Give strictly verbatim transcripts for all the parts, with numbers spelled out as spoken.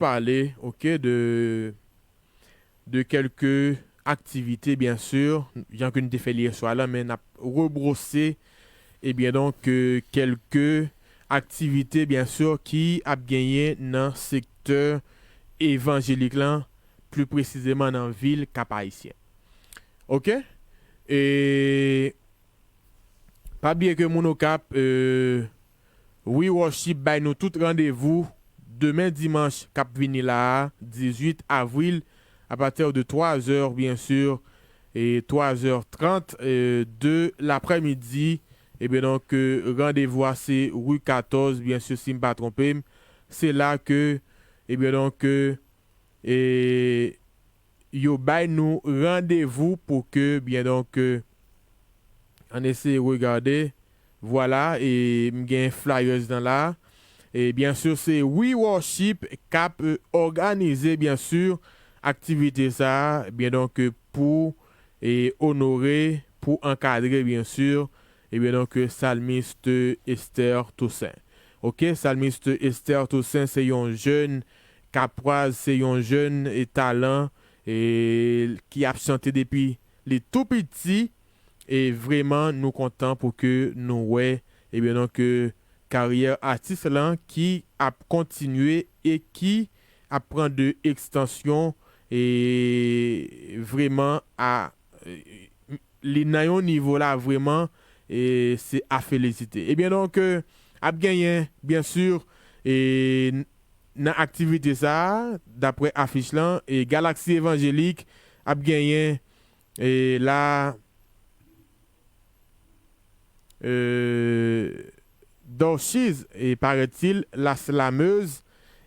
pale, oke, de, de kèlke aktivite, byen si, jan ke nou te fè l yè swa la, men n ap rebwose, ebyen donk, euh, kèlke aktivite, byen si, ki ap genyen nan sektè evanjelik lan, pli presizeman nan vil Kap Ayisyen. Oke? E pa bliye ke moun Okap, euh, We Worship bay nou tout randevou demen dimanch k ap vini la a, dizuit avril, apati de twa zè, byen si, e twa zè trant, euh, de laprèmidi. Ebyen donk, euh, randevou a se ri katòz, byen si, si m pa twonpe m. Se la ke, ebyen donk, euh, e yo bay nou randevou pou ke, byen donk, euh, ann eseye regade. Vwala, e m gen flyers nan la. E byen si, se We Worship k ap, euh, òganize, byen si, aktivite sa a, byen donk, euh, pou, e onore, pou ankadre, byen si, ebyen donk, euh, salmist, euh, Esther Toussaint. Oke, salmist Esther Toussaint se yon jèn kapwaz, se yon jèn, e talan, e ki ap chante depi li tou piti, e vrèman nou kontan pou ke nou wè, ebyen donk, euh, karyè atis lan ki ap kontinye e ki ap pran de ekstansyon, e vrèman a, e, li nan yon nivo la vrèman, e se a felisite. Ebyen donk, euh, ap genyen, byen si, e n-, nan aktivite sa a, daprè afich lan, e Galaxy Evangelik ap genyen, e la, euh, Dorchiz, e paraît-il, La Slameuse,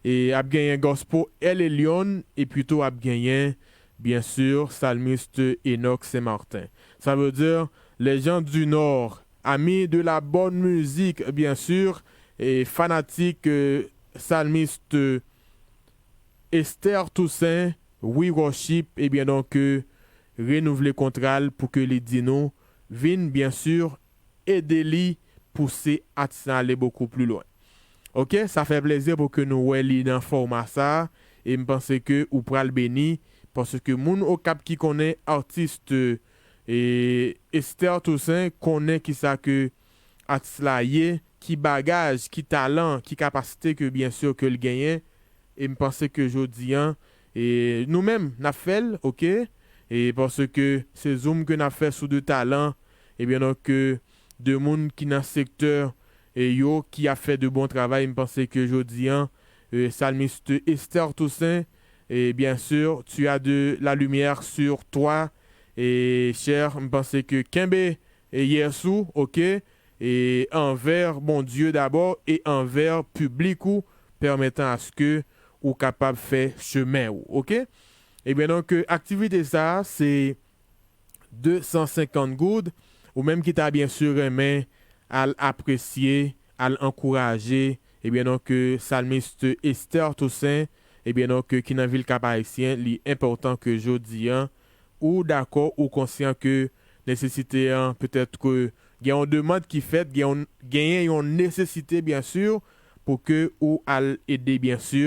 e ap genyen Gospel El Elyon, epi tou ap genyen, byen si, salmist Enoch Saint Martin. Sa vle di, les gens du Nord, amis de la bonne musique, byen si, e fanatik, euh, salmist, euh, Esther Toussaint, We Worship, ebyen donk, euh, renouvle kontra l pou ke li di nou vin, byen si, ede li pouse atis lan ale bokou pli lwen. Oke, sa fè plezi pou ke nou wè li nan fòma sa a, e m panse ke ou pral beni, paske moun Okap ki konnen atis, e Esther Toussaint konnen kisa ke atis la ye, ki bagaj, ki talan, ki kapasite ke byen si ke l genyen, e m panse ke jodi an, e nou menm, n ap fè l, oke? E paske se zoom ke n ap fè sou de talan, ebyen donk, euh, de moun ki nan sektè, e yo ki ap fè de bon travay, m panse ke jodi an, euh, salmist Esther Toussaint, e byen si, tu as de la lumière sur toi, e chè, m panse ke kenbe, e yes ou, oke? E anvè Bondye dabò e anvè piblik ou, pèmètan aske ou kapab fè chemen ou, oke? Ebyen donk, euh, aktivite sa a, se de san senkant goud. Ou menm ki ta byen si renmen al apresye, al ankouraje, ebyen donk, euh, salmist Esther Toussaint, ebyen donk, euh, ki nan vil Kap Ayisyen, li enpòtan ke jodi an, ou dakò, ou konsyan ke nesesite an, petèt ke gen yon demann ki fèt, gen yon, genyen yon nesesite, byen si, pou ke ou al ede, byen si.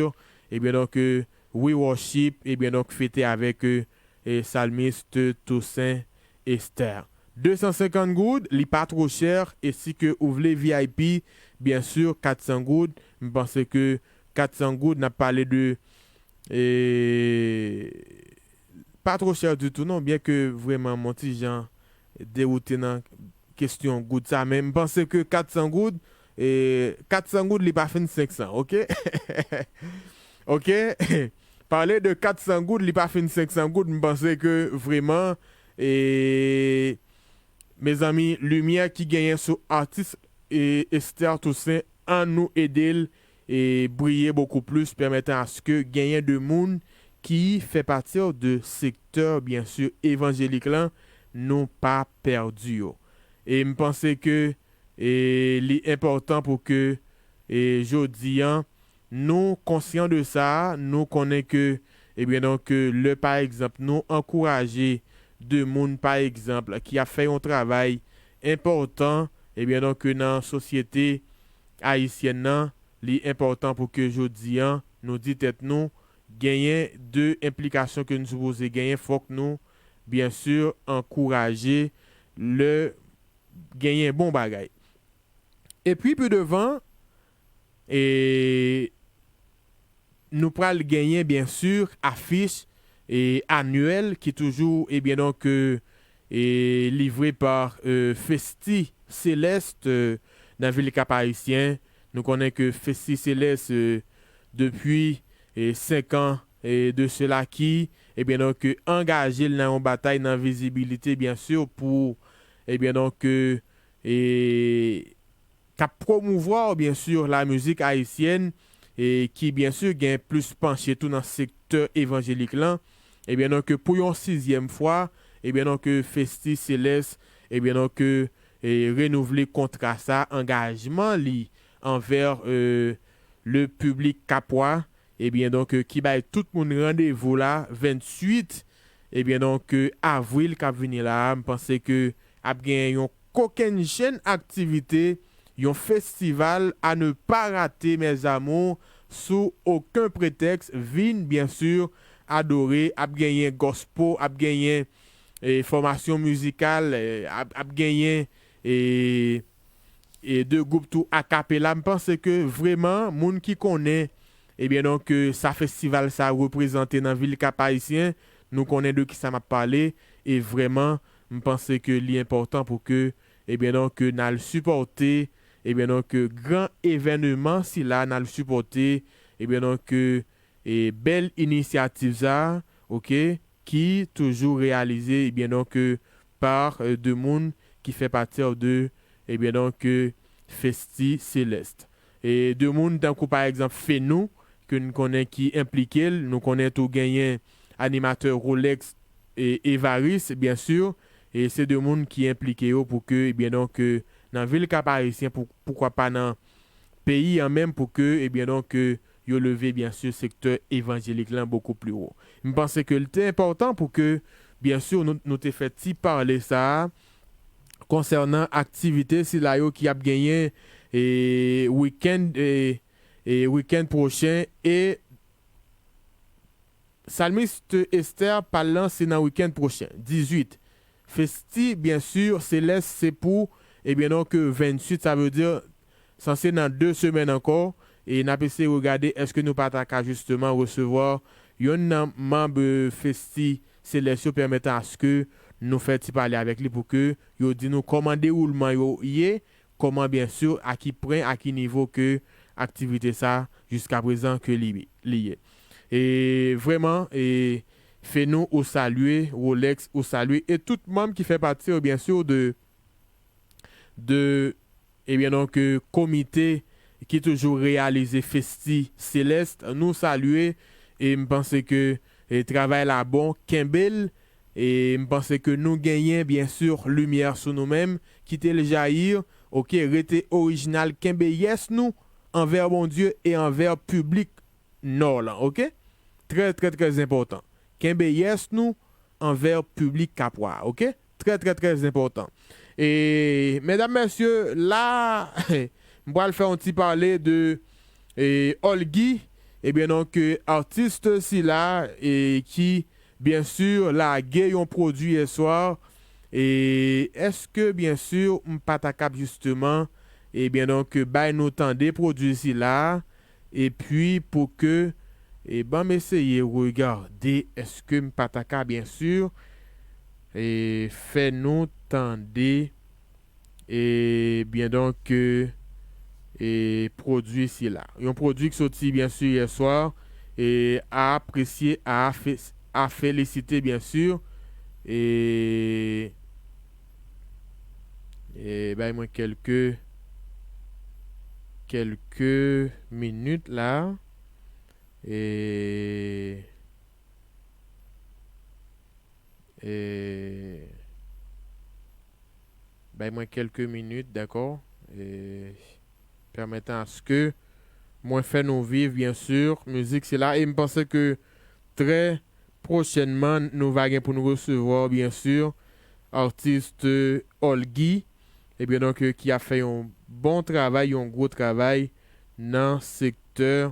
Ebyen donk, euh, We Worship, ebyen donk, fete avèk, euh, e salmist Toussaint Esther. De san senkant goud, li pa two chè, e si ke ou vle V I P, byen si, kat san goud, m panse ke kat san goud, n ap pale de, e, pa two chè ditou non, byen ke vrèman m on ti jan dewoute nan kesyon goud sa, men m panse ke kat san goud, e, kat san goud li pa fin senk san, oke? Oke? Pale de kat san goud, li pa fin senk san goud, m panse ke vrèman, e, mezanmi, limyè ki genyen sou atis, e, Esther Toussaint, ann nou ede l, e, briye bokou plis, pèmètan aske genyen de moun ki fè pati de sektè, byen si, evanjelik lan, nou pa pèdi yo. E m panse ke, e, li enpòtan pou ke, e, jodi an, nou konsyan de sa, nou konnen ke, ebyen donk, lè pa egzanp, nou ankouraje de moun, pa egzanp, ki ap fè yon travay enpòtan, ebyen donk, nan sosyete ayisyèn nan, li enpòtan pou ke jodi an, nou di tèt nou, genyen de enplikasyon ke nou sipoze genyen, fòk nou, byen si, ankouraje lè genyen bon bagay. Epi pi devan, e, nou pral genyen, byen si, afich e anyèl ki toujou, ebyen donk, e, e livre pa, e, Festi Céleste, e, nan vil Kap Ayisyen. Nou konnen ke Festi Céleste, e, depi, e, senk an, e, de sela ki, ebyen donk, e, angaje l nan yon batay nan vizibilite, byen si, pou, ebyen donk, e, e, k ap pwomouvwa, byen si, la mizik ayisyèn, e ki, byen si, gen plis panche tou nan sektè evanjelik lan, ebyen donk, pou yon sizyèm fwa, ebyen donk, Festi Céleste, ebyen donk, e, renouvle kontra sa, angajman li anvè, e, le piblik kapwa, ebyen donk, e, ki bay tout moun randevou la, venntuit, ebyen donk, e, avril k ap vini la a, m panse ke ap genyen yon kokennchenn aktivite, yon festival à ne pas rater, mes amours, sou okenn pretèks, vin, byen si, adore, ap genyen gospel, ap genyen, e, fòmasyon mizikal, e, ap, ap genyen, e, e de gwoup tou a capella. M panse ke vrèman, moun ki konnen, ebyen donk, e, sa festival sa reprezante nan vil Kap Ayisyen, nou konnen de kisa m ap pale, e vrèman, m panse ke li enpòtan pou ke, ebyen donk, ke n al sipòte, ebyen donk, ke gran evènman sila, n al sipòte, ebyen donk, ke, e bèl inisyativ sa, oke, ki toujou reyalize, ebyen donk, e, pa, e, de moun ki fè pati de, ebyen donk, e, Festi Céleste. E de moun tankou pa egzanp Fenou, ke n konnen ki enplike l, nou konnen tou genyen animatè Rolex e Evaris, byen si, e se de moun ki enplike yo pou ke, ebyen donk, e, nan vil Kap Ayisyen, pou, poukwa pa nan peyi an menm, pou ke, ebyen donk, e, yo leve, byen si, sektè evanjelik lan bokou pli wo. M panse ke l te enpòtan pou ke, byen si, nou, nou te fè ti pale sa a konsènan aktivite sila yo ki ap genyen, e, wikenn, e, e, wikenn pwochen, e Salmis Esther pa l lan se nan wikenn pwochen, dizuit. Festi, byen si, Céleste se pou, ebyen donk, venntuit, sa vle di, sanse nan de semèn ankò, e n ap eseye regade èske nou pa ta ka jisteman resevwa yonn nan manm, e, Festi Céleste yo, pèmèt aske nou fè ti pale avèk li pou ke yo di nou kòman dewoulman yo ye, kòman, byen si, a ki pwen, a ki nivo ke aktivite sa, jiskaprezan, ke li, li ye. E vrèman, e Fenou ou salye, Rolex ou salye, e tout manm ki fè pati, byen si, de, de, ebyen donk, e, komite ki toujou reyalize Festi Céleste, nou salye, e m panse ke, e, travay la bon, kenbe l, e m panse ke nou genyen, byen si, limyè sou nou menm, kite l jayi, oke, rete orijinal, kenbe yès nou anvè Bondye e anvè piblik Nò lan, oke? Trè, trè, trè enpòtan. Kenbe yès nou anvè piblik Kapwa, oke? Trè, trè, trè enpòtan. E, medam, mesye, la, m pral fè yon ti pale de, e, Olgi, ebyen, donk, e, atis sila, e, ki, byen si, lage yon pwodui yè swa, e, èske, byen si, m pa ta kab, jisteman, ebyen, donk, bay nou tande pwodui sila, epi pou ke, e, ban m eseye regade, èske m pa ta ka, byen si, e, fè nou tande, e, byen donk, e, e, pwodui sila. Yon pwodui ki soti, byen si, yè swa, e, a apresye, a fe-, a felisite, byen si, e, e, bay mwen kèlke, kèlke minit la. E, e, bay mwen kèlke minit, dakò? E, pèmètan aske mwen fè nou viv, byen si, mizik sila. E m panse ke trè pwochènman, nou va gen pou nou resevwa, byen si, atis Olgi, ebyen, donk, ki ap fè yon bon travay, yon gwo travay nan sektè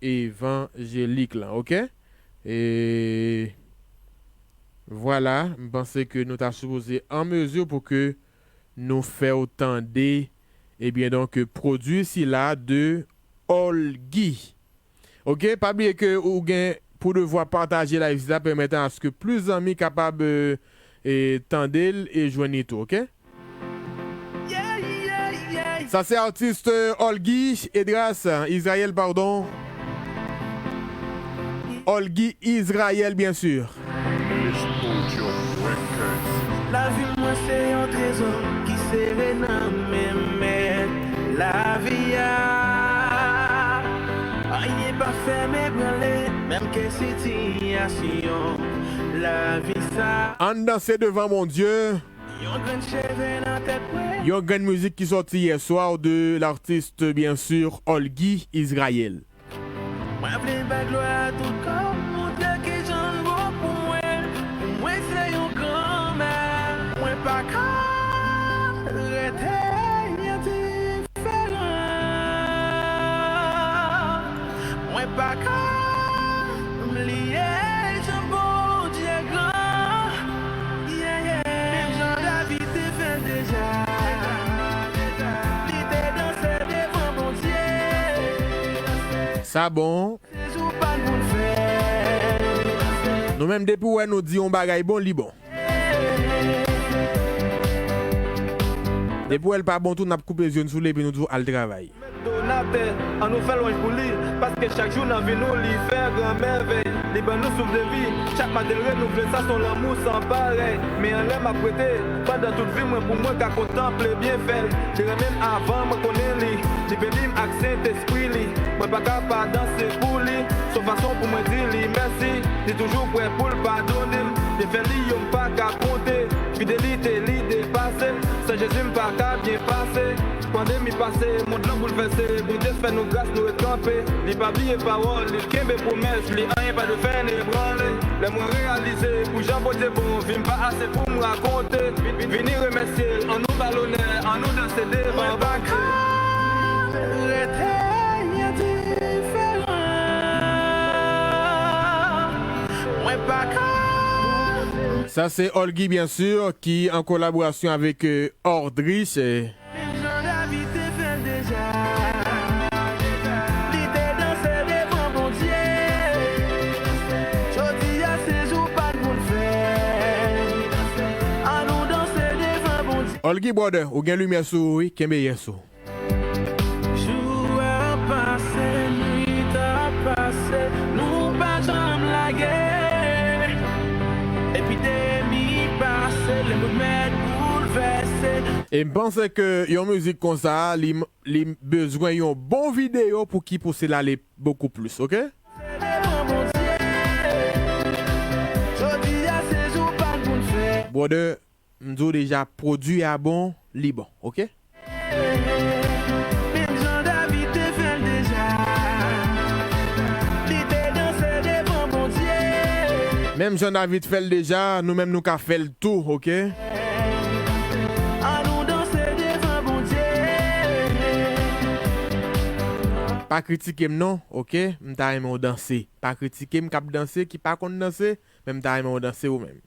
evanjelik lan, oke? E vwala, m panse ke nou ta sipoze an mezi pou ke nou fè w tande, ebyen donk, pwodui sila de Olgi. Oke, pa bliye ke ou gen pou devwa pataje live sila, pèmèt aske plis zanmi kapab, e, e, tande l e jwenn li tou, oke? Sa se atis, e, Olgi Edras, Israel, pardon. Olgi Israel, byen si. Lavi mwen se yon trezò ki sere nan men mèt lavi a. Anyen pa fè m ebranle, menm ke sitiyasyon lavi sa. Ann danse devan Bondye. Yon grenn cheve nan tèt mwen. Yon grenn mizik ki sòti yè swa de l'artiste, bien sûr, Olgi Israel. Mwen vle bay glwa a tout kò m, montre kijan l bon pou mwen. Pou mwen se yon granmè. Mwen pa ka rete indiferan. Mwen pa ka bliye jan Bondye gran. Yeah, yeah. Menm jan David te fè l deja. Li te danse devan Bondye. Sa bon. Se jou pa n pou n fè. Nou menm, depi w wè nou di yon bagay bon, li bon. Depi w wè l pa bon tou, n ap koupe zye n sou li epi nou di w al travay. Donatè, ann nou fè lwanj pou li, paske chak jou nan vi nou, li fè gran mèvèy. Li ban nou souf de vi, chak maten l renouvle, sa se yon lanmou san parèy. Men anlè m ap rete, pandan tout vi mwen, pou mwen ka kontanple byenfè l. Li renmen m avan mwen konnen li, li beni m ak Sentespri li. Mwen pa ka pa danse pou li, se yon fason pou mwen di li mèsi. Li toujou prè pou l padone m, byenfè li yo m pa ka konte. Fidelite li depase m, san Jezi m pa ka byen pase. Pandemi pase, mond lan boulvèse, Bondye fè nou gras, nou ret kanpe. Li pa bliye pawòl li, l kenbe pwomès li, anyen pa dwe fè n ebranle. Lè mwen reyalize pou jan Bondye bon, vi m pa ase pou m rakonte. Vini remèsye l, ann nou ba l onè, ann nou danse devan Bondye. Mwen pa ka rete indiferan. Mwen pa ka. Sa se Olgi, bien sûr, ki an kolaborasyon avèk, euh, Ordriche. Menm jan David te fè l deja. Li te danse devan Bondye. Jodi a se jou pa n pou n fè. Ann nou danse devan Bondye. Olgi brother, ou gen limyè sou ou, wi, kenbe yès ou. Jou ap pase, nwit ap pase, nou pa janm lage. Epidemi pase, lemonn mèt boulvèse. E m panse ke yon mizik konsa, li, li bezwen yon bon videyo pou ki pouse l ale bokou plis, oke? Se devan Bondye. Jodi a se jou pa n pou n fè. Brother, m di w deja, pwodui a bon, li bon, oke? Menm jan David te fè l deja. Li te danse devan Bondye. Menm jan David fè l deja, nou menm nou ka fè l tou, oke? Ann nou danse devan Bondye. Pa kritike m non, oke? M ta renmen w danse. Pa kritike m k ap danse, ki pa konn danse, men m ta renmen w danse ou menm.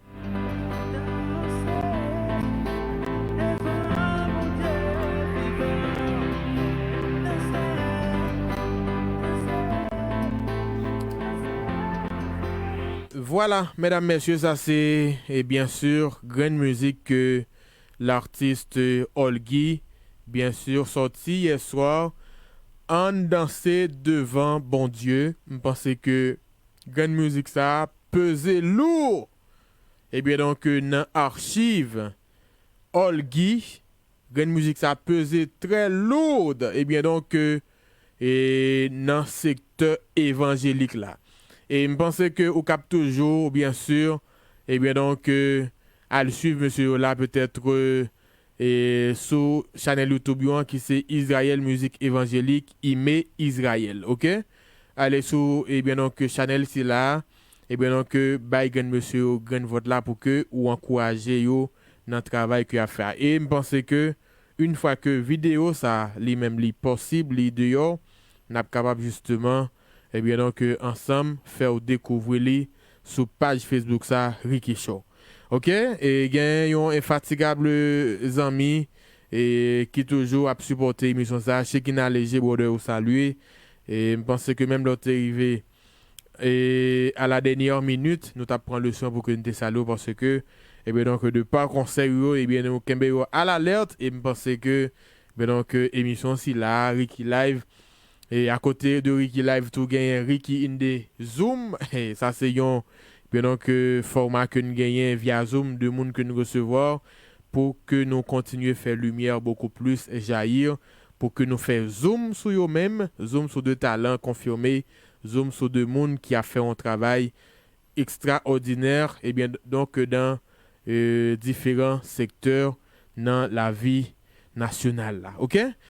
Vwala, medam, mesye, sa se, e, byen si, grenn mizik ke l'artiste Olgi, byen si, sòti yè swa, Ann danse devan Bondye. M panse ke grenn mizik sa a peze lou. Ebyen donk, nan achiv Olgi, grenn mizik sa a peze trè loud. Ebyen donk, e, nan sektè evanjelik la. E m panse ke ou kab toujou, byen si, ebyen donk, al swiv mesye yo la, petèt, e, sou chanèl YouTube yo an, ki se Israël Musique Évangélique, Ime Israël, oke? Ale sou, ebyen donk, chanèl sila, ebyen donk, bay grenn mesye yo grenn vòt la pou ke ou ankouraje yo nan travay ke y ap fè a. E m panse ke, yon fwa ke videyo sa, li menm, li posib, li deyò, n ap kapab jisteman, Ebyen donk, ansanm fè w dekouvri li sou paj Facebook sa, Ricky Show. Ok, e gen yon enfatigab zanmi e ki toujou ap sipòte emisyon sa, Shekina Leje, brother, ou salye. E m panse ke menm lè w te rive e a la dènyè minit, nou t ap pran leson pou ke n te salye w, paske, ebyen donk, de pa konsèy yo, ebyen nou kenbe yo alalèt, e m panse ke, ebyen donk, emisyon sila, Ricky Live, e akote de Ricky Live tou genyen Ricky in the Zoom. E sa se yon, ebyen donk, fòma ke n genyen via Zoom, de moun ke n resevwa, pou ke nou kontinye fè limyè bokou plis jayi, pou ke nou fè zoom sou yo menm, zoom sou de talan konfime, zoom sou de moun ki ap fè yon travay ekstraòdinè, ebyen donk, dan e, diferan sektè nan lavi nasyonal la. Ok?